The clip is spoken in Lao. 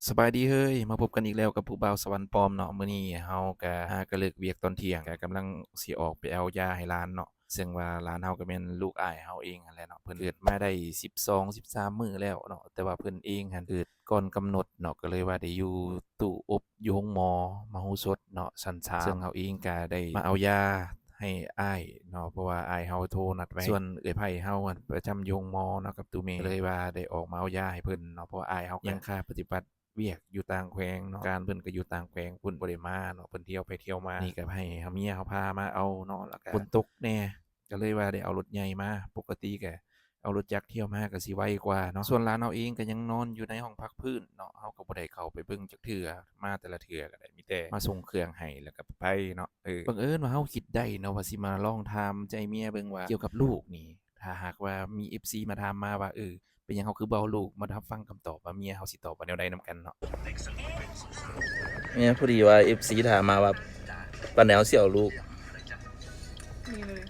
ສະບາຍດີເຮີ້ຍ ມາພົບກັນອີກແລ້ວກັບຜູ້ບ່າວສະຫວັນປອມເນາະ. ມື້ນີ້ເຮົາກະຫາກະເລີກວຽກຕອນທ່ຽງ ກະກຳລັງຊິອອກໄປເອົາຢາໃຫ້ຫຼານເນາະ, ເຊິ່ງວ່າຫຼານເຮົາກະແມ່ນລູກອ້າຍເຮົາເອງຫັ້ນແຫຼະເນາະ. ເພິ່ນເກີດມາໄດ້ສິບສອງ ສິບສາມມື້ແລ້ວເນາະ, ແຕ່ວ່າເພິ່ນເອງຫັ້ນເກີດກ່ອນກຳນົດເນາະ, ກະເລີຍວ່າໄດ້ຢູ່ຕູ້ອົບ ຢູ່ໂຮງໝໍມະໂຫສົດເນາະ ຊັ້ນສາມ ເຊິ່ງເຮົາເອງກະໄດ້ມາເອົາຢາ ໃຫ້ອ້າຍເນາະ ເພາະວ່າອ້າຍເຮົາໂທນັດໄວ້. ສ່ວນເອື້ອຍໃພ້ເຮົາຫັ້ນປະຈຳຢູ່ໂຮງໝໍເນາະກັບຕູ້ເມ, ເລີຍວ່າໄດ້ອອກມາເອົາຢາໃຫ້ເພິ່ນເນາະ ເພາະວ່າອ້າຍເຮົາຍັງຄາປະຕິບັດວຽກຢູ່ຕ່າງແຂວງເນາະ, ການເພິ່ນກະຢູ່ຕ່າງແຂວງພຸ້ນ ບໍ່ໄດ້ມາເນາະ, ເພິ່ນທ່ຽວໄປທ່ຽວມາ. ນີ້ກະໃຫ້ເຮົາ ເມຍເຮົາພາມາເອົາເນາະ, ແລ້ວກະຝົນຕົກແດ່ ກະເລີຍວ່າໄດ້ເອົາລົດໃຫຍ່ມາ. ປົກກະຕິກະ ເອົາລົດຈັກທ່ຽວມາກະຊິໄວກວ່າເນາະ. ສ່ວນຫຼານເຮົາເອງກະຍັງນອນຢູ່ໃນຫ້ອງພັກພື້ນເນາະ, ເຮົາກະບໍ່ໄດ້ເຂົ້າໄປເບິ່ງຈັກເທື່ອ, ມາແຕ່ລະເທື່ອກະໄດ້ມີແຕ່ມາສົ່ງເຄື່ອງໃຫ້ ແລ້ວກະໄປເນາະ. ເອີ ບັງເອີນວ່າເຮົາຄິດໄດ້ເນາະ ວ່າຊິມາລອງຖາມໃຈເມຍເບິ່ງວ່າ ກ່ຽວກັບລູກນີ້ ຖ້າຫາກວ່າມີເອັຟຊີມາຖາມມາວ່າ ເອີ ເປັນຫຍັງເຮົາຄືບໍ່ເອົາລູກ, ມາຮັບຟັງຄຳຕອບວ່າເມຍເຮົາຊິຕອບວ່າແນວໃດນຳກັນເນາະ. ເມຍ ພໍດີວ່າເອັຟຊີຖາມມາວ່າ ປານໃດເຮົາຊິເອົາລູກ. ນີ້ເລີຍ.